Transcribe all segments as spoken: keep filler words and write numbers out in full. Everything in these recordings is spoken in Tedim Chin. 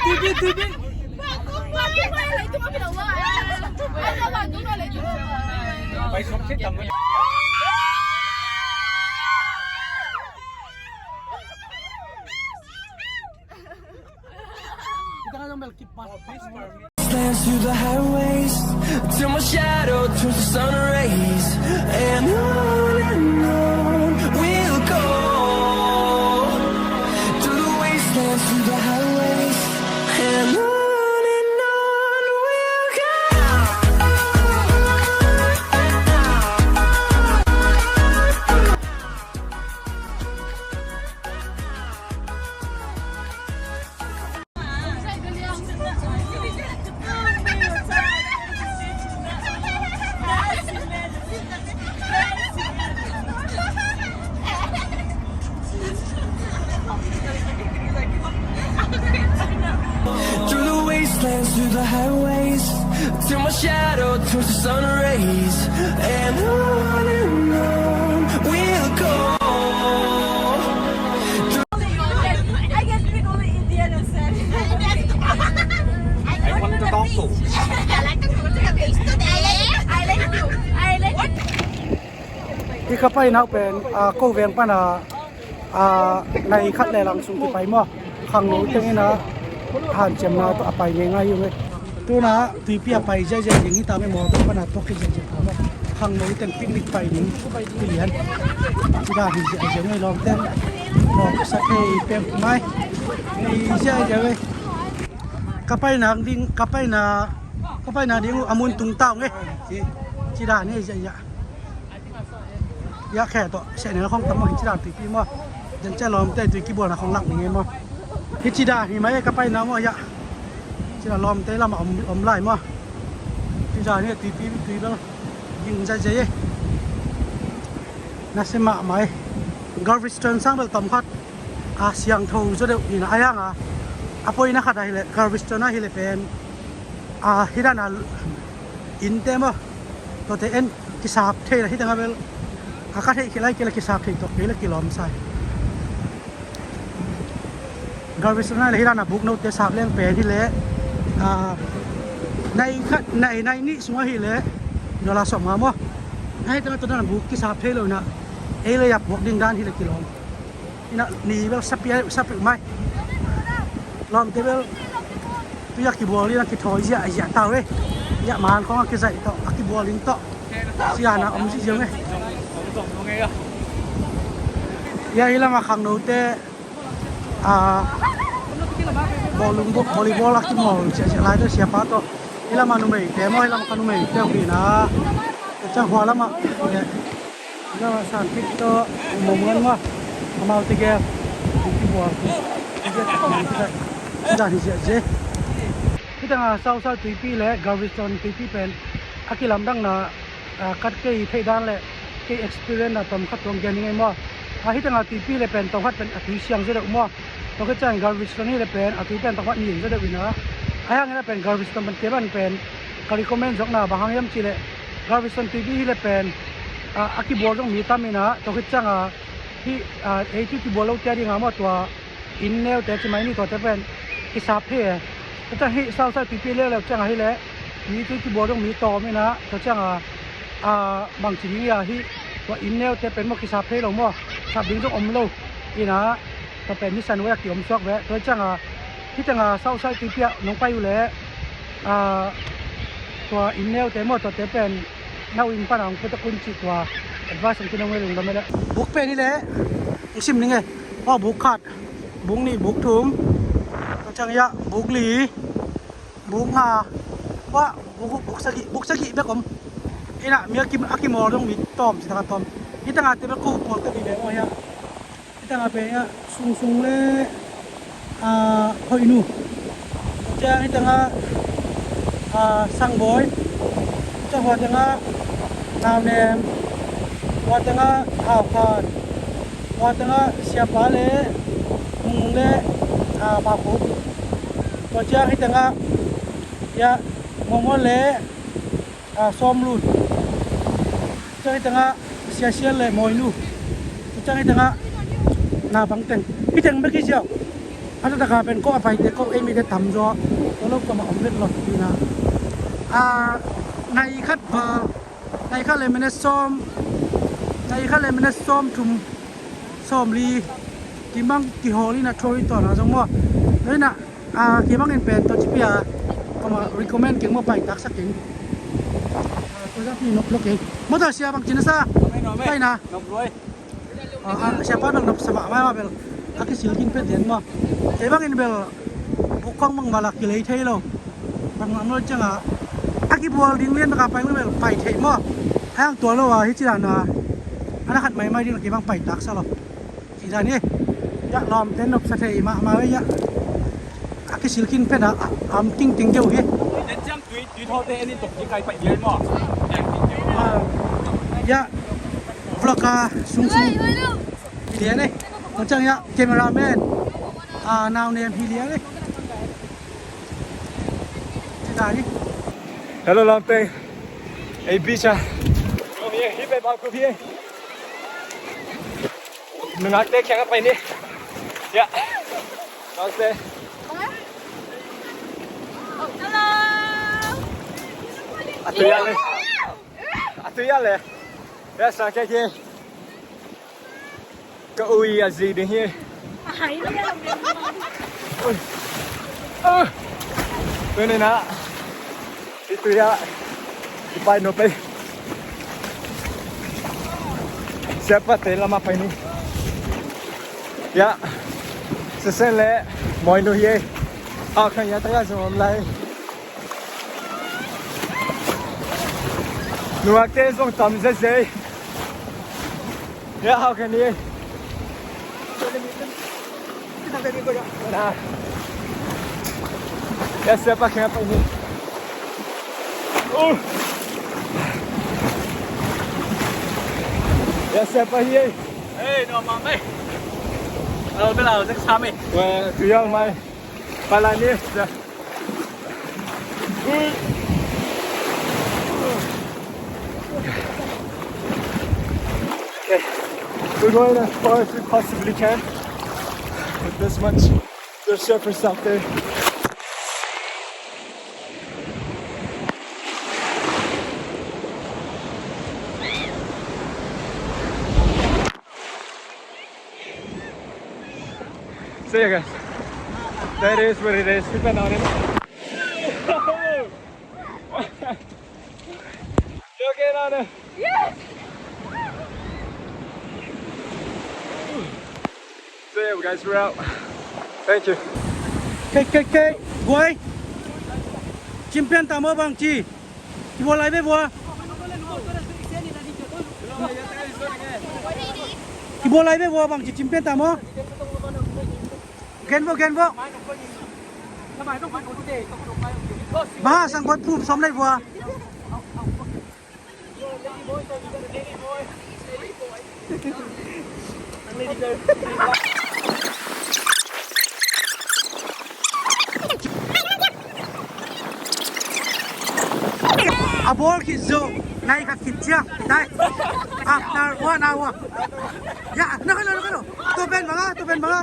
Tuipi, tuipi. Lands through the highways till my shadow turns to sun rays, and on and on we'll go through the wastelands, through the highways, and on and on we'll go. Through the wastelands, through the highways, till my shadow turns to sun rays, and on and on we'll go. I can speak only Indian and Spanish. I want to talk to. I like to go to the beach today. I like to. I like to. Hih ka paina uh pen, ah, ko veng pana, ah, nai khat le lang sung kipai maw. Khangno teng ina hanciamna tawh a pai ngeingai hi ung e. Tuna tuipi a pai ziahziah ding hi ta me, mawtaw pana tawh khit ziahziah ta maw. Khangno teng picnic pai ding hi lian. Ci dan hi ziahziah e, lawmten. Lawm sa thei pek mai. Hi ziahziah e. Ka paina ding, ka paina, ka paina ding uh a mun tung ta ung e. Ci dan hi ziahziah. Hiah khe tawh sehna khong tam maw, hi ci dan tuipi maw. Den ciang lawmte tui kibualna khong lak ning e maw. Hi ci dan hi mai ka paina maw hiah. Ci dan lawmte lamah om, om lai maw. Hi dan hi tuipi, tui bel ging zaizai e. Nasia mahmah e. Galveston sang bel tom khat a siangtho zaw deuh ina a hiang a. A poina khat ahileh Galveston ahileh pen, a, hi dan a innte maw, tuate en kisap thei la hi teng a bel. A ka theih khilai kei la kisap thei tuak kei la kilawm sa hi. Galveston ah le hi dan a buk note sap leng pen hileh, a, nai khat, nai, nai nih sungah hileh dollar sawmnga maw. Ahi teng a tua dan a buk kisap thei lo ina ei le a puak ding dan hileh kilawm. Ina ni bel sapi, sapi mai. Lawmte bel tui a kibual in a kithawi ziahziah ta uh e. Hiah man khong a kizaih tawh a kibual in tawh siana om ziahziah e. Hiah hi lamah khangnote, a, bawlung, volleyball a kimawl ziahziah lai tawh siapa tawh. Hi lamah numeite maw, hi lamah ka numeite uh hi ina. Ka ciang hua lamah, eh, Lamah san kik tawh momon mah amaute gel kibual. Hi dan hi ziahziah. Hi tengah Southside tuipi le Galveston tuipi pen a kilamdangna, ah, khat kei theih dan le kei experience na tom khat tuang gen hi ngei maw. Ah, hi tengah tuipi le pen tom khat pen a tui siang zaw deuh maw. Tua khit ciang Galveston hi le pen a tui pen tom khat nin zaw deuh ina. A hiang ina pen Galveston pen kei ban pen ka recommend zawkna bang hang hiam cih leh Galveston tuipi hi le pen, ah, a kibual zong mi tam ina, tua khit cianga hih, ah, ei tui kibual lote a dinga maw, tua inn neute ci mai ni, tuate pen kisap thei e. Tua ciang hih Southside tuipi leuleu cianga hi le mi tui kibual zong mi tawm ina, tua cianga, ah, bangci ding ia hih tua inn neute pen maw kisap thei lo maw, sap ding zong om lo ina, tua pen Mission Way a kiom suak ve. Tua cianga hih tengah Southside tuipi ah nong pai uh le, ah, tua inn neute maw, tuate pen na inn pana hong putak un cih tua advice hong kinong ve, lungdam e le. Buk pen hi le hong sim ning e. Aw, buk khat, buk nih, buk thum, tua ciang hiah buk li, buk nga, aw, buk, buk sagih, buk sagih bek om. Ina mi a ki, a kimawl dong mi tawm, ci taka tawm. Hi tengah te bek ko pawl te bi bek aw hiah. Hi tengah pen hiah Sungsung le, ah, Hoihnu. Ciang hi tengah, ah, Sangbawi. Ciang hua tengah Naunem. Hua tengah Haukhan. Hua tengah Siapa le Mung le, ah, Mapuk. Tua ciang hi tengah hiah Momon le, ah, Sawmlut. Ciang hi tengah Siasial le Mawinu. Ciang hi tengah Nabang teng. Hi teng bek hi ziau. A taktak a pen ko a paite ko ei mite tamzaw. Ko lo ko ma om vet lo pi na. A, nai khat val, nai khat le minute sawm, nai khat le minute sawm thum, sawm li. Kimang kihawl in a thori tawn a zong maw. Noi na, a, kimang in pen to ci pi a, ko ma recommend keng maw, pai taksa keng. A, ko za pi nop lo keng. Motor sia bang ci na sa. Pai na. Nop lo. A, a, siapa nang nop sa mah, mah, mah bel a kisil kin phet lian maw. Kei bangin bel bukkhong bang bel a kilei thei lo. Bang nang nol ciang a, a kibual ding lian bek a pai bel pai thei maw. Hang tua lo a hi ci dan a, a na khat maimai ding a kei bang pai taksa lo. Ci dan hi. Ya, lawmte nop sa thei mahmah ve ya. A kisil kin phet a, a, am tingting deuh hi. Tui, tui thaute en in tok ci kai pai diai maw. Ya, vlog a sungsung hi lian e. Macang ya, cameraman, a, nau nem hi lian e. Ci ta hi. Hello, lawmte. Ei, beach a. Hi, hi, hi, hi, hi. Nungakte kiangah pai ni. Ya. Nungakte. Hello. A tui a le. A tui a le. Ya, sa kia kia. Ka ui a zi ding hi. Ui. Ah. Tuni na. Itu ya. Ipai no pai. Siapa te lama pai ni. Ya. Sesen le moi no ye. Au kan ya ta ya zong lai. Nuak te zong tam ze ze. Ya, hau kan ni. Ya, siapa kena apa ini? Uh. Ya, siapa ini? Hey, no mami. Kalau belau, saya sami. Wah, tu yang mai. Palani. Okay. We're going as far as we possibly can with this much surf surface out there. See you guys. That is what it is. Keep an eye on him. You okay, Nana? Yes. See you guys. We're out. Thank you. Kei, kei, kei. Guai. Cimpian tamo bang ci. Kibawl lai ve vua. Kibawl lai ve vua bang ci cim pen ta maw? Gen vua, gen vua. Bang a sang koi phum sawm lai vua. A bawl khit zo, nai khat khit ciang, dai. After one hour. Ya, na kalo, na kalo. To pen banga, to pen banga.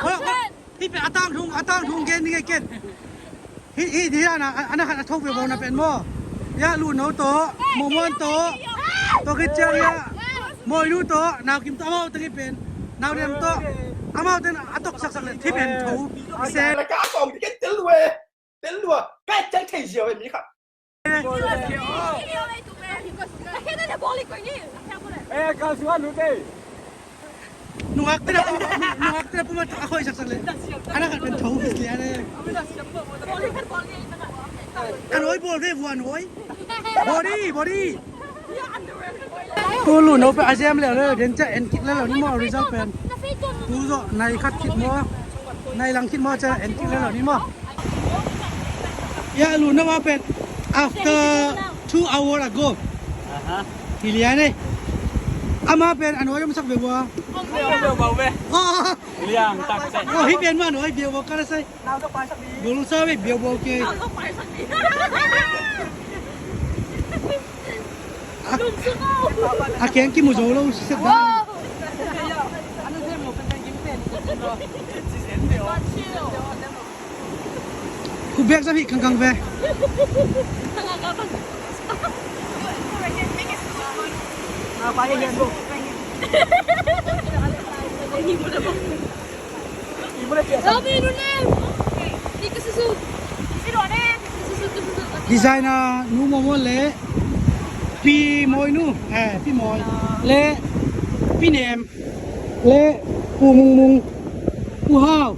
Hoi, hoi. Hi pen a tang thung, a tang thung gen ni ngai ken. Hi, hi, hi, ana, ana khat a tho ve vawna pen maw. Ya, lu no to, mo muan to, to khit ciang ya. Moi lu to, nau kim to, amau teng hi pen. Nau liam to, amau ten a tok sak sak le, thi pen tho. Se. La ka kong ti ken tel lua, tel lua, ka cang thei zia ve mi kha. Eh, ka suan lu te. Nungak te na puma, nungak te na puma a khoi sak sak le. Ana khat pen tho his le ana. An oi bawl ve vuan oi. Body, body. Tu lu no pen a ziam le le den cha en kik le lo ni maw result pen. Tu zo nai khat kit maw. Nai lang kit maw cha en kik le lo ni maw. Ya lu na wa pen after two hour ago. Aha. Hi lian e. Ama pen a nuai om sak ve vua. Om ve, om ve, om ve. Oh. Liang tak se. Oh, hi pen ma nuai bia vua ka la sai. Bol sa ve bia vua ke. A, a keng kimu zo lo se da. Wow. Khu bek sa hi kangkang ve. Designer nu Mawmawn le Pi Mawi nu, eh, Pi Mawi le Pi Nem le Pu Mungmung, Pu Hau.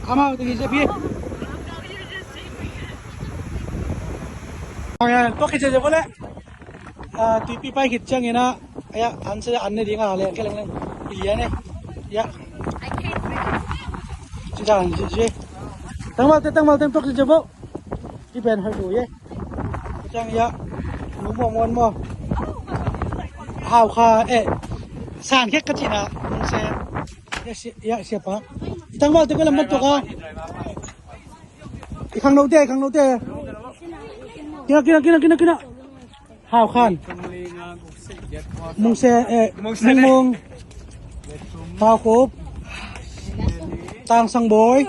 Amau tengin sa pi. Tua khit ciang le, ah, tuipi pai khit ciangin ah, ya, an sa an ne ding a leng ke leng leng. Ilia ne. Ya. Ci dan ci ci. Tangval te, tangval te, tua khit ciang bo. I pen hoi du ye. Ciang ya. Nu Mawmawn maw. Hau kha, eh. San khek ka ci na. Mungse. Ya, si-, ya, siapa. Tangval te ko lam mat tua ka. I khangno te, i khangno te. Kina, kina, kina, kina, kina. Hau Khan. Mungse, eh, Mungse. Mungmung. Hau Khup. Tang Sang Bawi.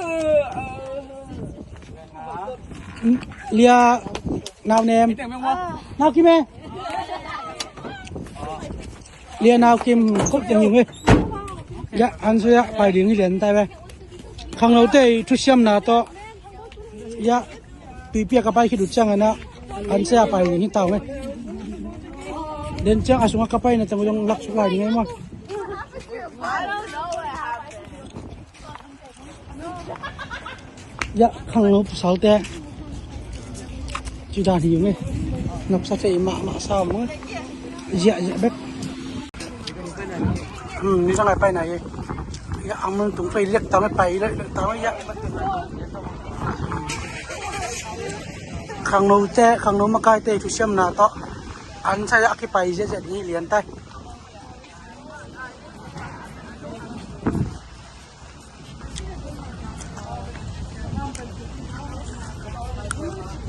Lia Nau Nem. Nau Kim e. Lia Nau Kim kop teng hi ve. Ya, an sa ya, pai ding hi lian tai ve. Khangno te i thusiamna tawh. Ya, tuipi a ka pai khit uh ciangin ah, an sa ya pai ding hi tau ve. Den ciang a sungah ka paina ciang zong lak suk lai ding hi maw. Ya, khangno pasal te. Ci dan hi ung e. Nopsa thei mahmah sa ung e. Ziah ziah bek. Hmm, ni sangai pai na ye. Ya, ang mun tung pai lek tang pai lek tang ya. Khangno te, khangno makai te thusiamna tawh. An sa ya kipai ziah ziah ding hi lian tai.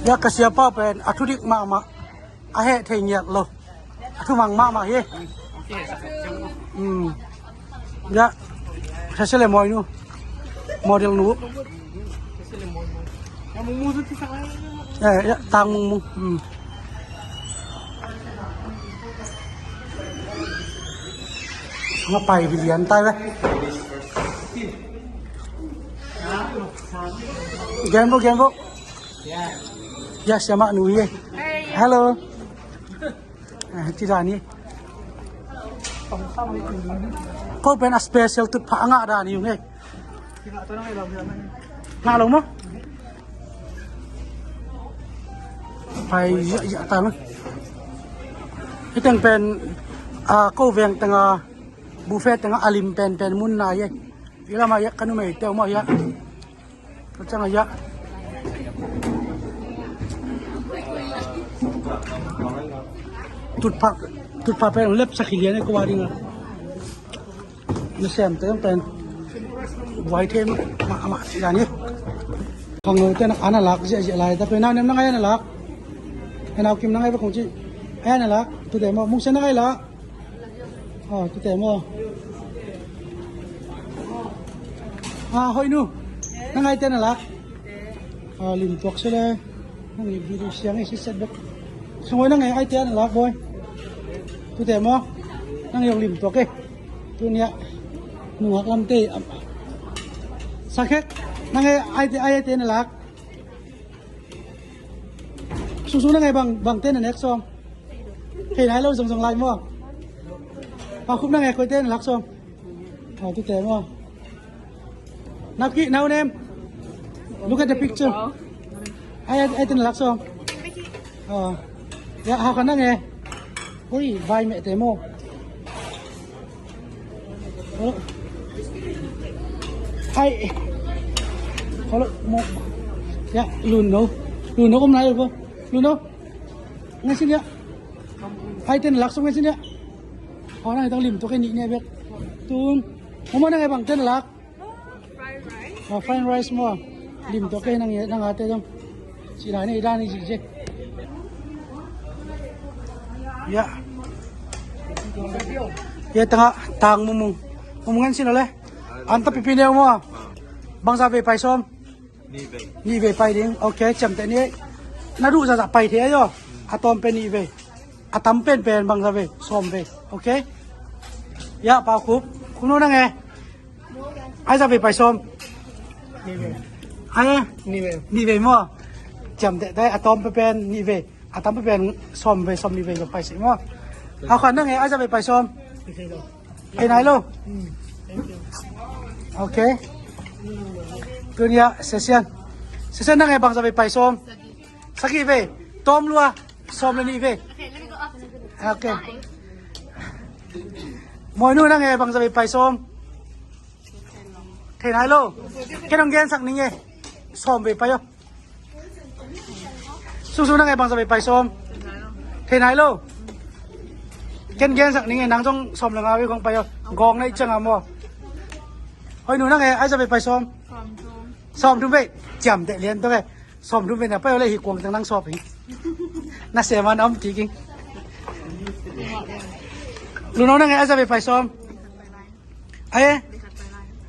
Ya, ka siapa pen a thudik mahmah, a heh thei ngiat lo, a thumang mahmah hi. Hmm. Ya, Sasele Mawi nu, model nu. Ya, ya, Tang Mungmung. Hmm. Nga pai bilian tai ve. Genbo, genbo. Ya, siama nu ye. Hello. Eh, ci dan hi. Ko pen a special tutphah a ngah dan hi ung e. Ngah lo maw? Pai ziahziah ta lo. Hih teng pen, ah, ko veng tengah, buffet tengah a lim penpen mun na hi e. Hih lamah hiah ka numei teu maw hiah. Ka ciangah hiah. Tutphah, tutphah pen lepsak hi lian e ko a dingah. Nasem te pen buai them mahmah ci dan hi. Khangno te na ana lak ziahziah lai ta pen. Nau Nem na ngai ana lak. Nau Kim na ngai va kong ci. Ana lak. Tute maw, Mungse na ngai lak. Ah, tute maw. Ah, Hoih nu. Na ngai te na lak. Ah, lim tuak se le. Nang i video siang i siset bek. Sungoi nang e ai te na lak boi. Tute maw. Nang i ong lim tuak e. Tuni a nungak lam te. Sakhek. Nang e ai te, ai te na lak. Sungsung nang e bang, bang te na nek sawm. Hei nai lo zongzong lai maw. Pakhup nang e koi te na lak sawm. Ah, tute maw. Nau Kim, Nau Nem. Look at the picture. Ai, ai, ai, ten lak sawm. Ah. Ya, Hau Khan nang e. Ui, vai meh te maw. Ai. Hello, maw. Ya, Lun No. Lun No, om nai lo. Lun No. Ngai sin ya. Ai, ten lak sawm ngai sin ya. Hau nang e tang lim tuak e ni ne bek. Tun. Mama nang e bang ten lak. Fried rice. Ah, fried rice maw. Lim tuak e nang e, nang a te dong. Ci dan e, dan e ci ci. Ya. Ya tangah, Tang Mungmung. Mungmung ngan sin ole. Anta pipi neu maw. Bangza vei pai sawm? Nih vei. Nih vei pai ding. Ok, ciamteh ni. Na duh zahzah pai thei ahi aw. A tawm pen nih vei. A tam penpen bangza vei? Sawm vei. Ok. Ya, Pau Khup. Khum Nu nang e. Ai za vei pai sawm? Nih vei. Ai e? Nih vei. Nih vei maw? Ciamteh tai, a tawm penpen nih vei. A tam penpen sawm vei, sawm nih vei zong pai sih maw? Hau Khan nang e, ai za vei pai sawm? Thei nai lo. Ok. Tun ya, Sesian. Sesian nang e, bangza vei pai sawm? Sagih vei. Tawm lua. Sawm le nih vei. Ok. Mawi Nu nang e, bangza vei pai sawm? Thei nai lo. Ken hong gensak ning e. Sawm vei pai aw. Sung Sung nang e, bangza vei pai sawm? Thei nai lo. Ken gensak ning e, nang zong sawm le nga vei khong pai aw. Gawng na ih ciang a maw? Hoi Nu nang e, ai za vei pai sawm? Sawm thum vei. Ciamteh lian tuk e. Sawm thum vei na pai aw le, hih kuang teng nang sawp hi. Na sem a na om kik ing. Lu No nang e, ai za vei pai sawm? Ai e?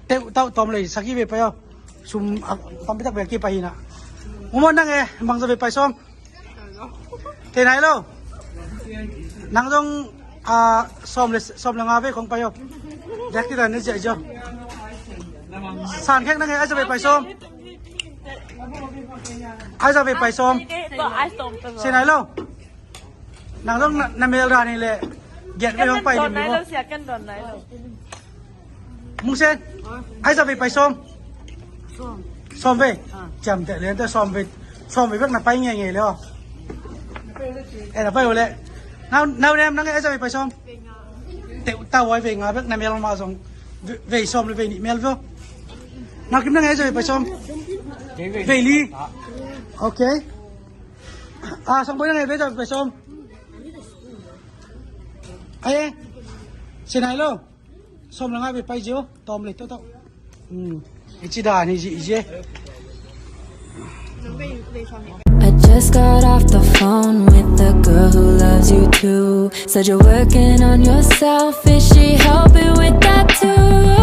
Teuh tauh tawm lei, sagih vei pai aw. Sum a tampi tak vei a kipai hi na. Mu Mawt nang e, bangza vei pai sawm? Thei nai lo. Nang zong, a, sawm le, sawm le nga vei khong pai aw. Dak ti dan ni ziah ziah. San Khek nang e, ai za vei pai sawm? Ai za vei pai sawm? Thei nai lo. Nang zong na, na mel dan hi le giat vei hong pai lim ni maw? Mung Sen, ai za vei pai sawm? Sawm vei. Ciamteh lian teh, sawm vei. Sawm vei bek na pai ngeingei le aw. E, na pai uh le. Nau, Nau Nem nang e, ai za vei pai sawm? Teuh tauh ai, vei nga bek na mel mah zong. Vei, vei sawm le vei nih mel vei aw. Nau Kim nang e, ai za vei pai sawm? Vei li. Ok. A, Sang Boi nang e, ai za vei pai sawm? Ai e. Thei nai lo. Sawm le nga vei pai ziau, tawm lei tawh tawh. Hmm. I ci dan hi zi, i zi. I just got off the phone with the girl who loves you too. Said you're working on yourself, is she helping with that too?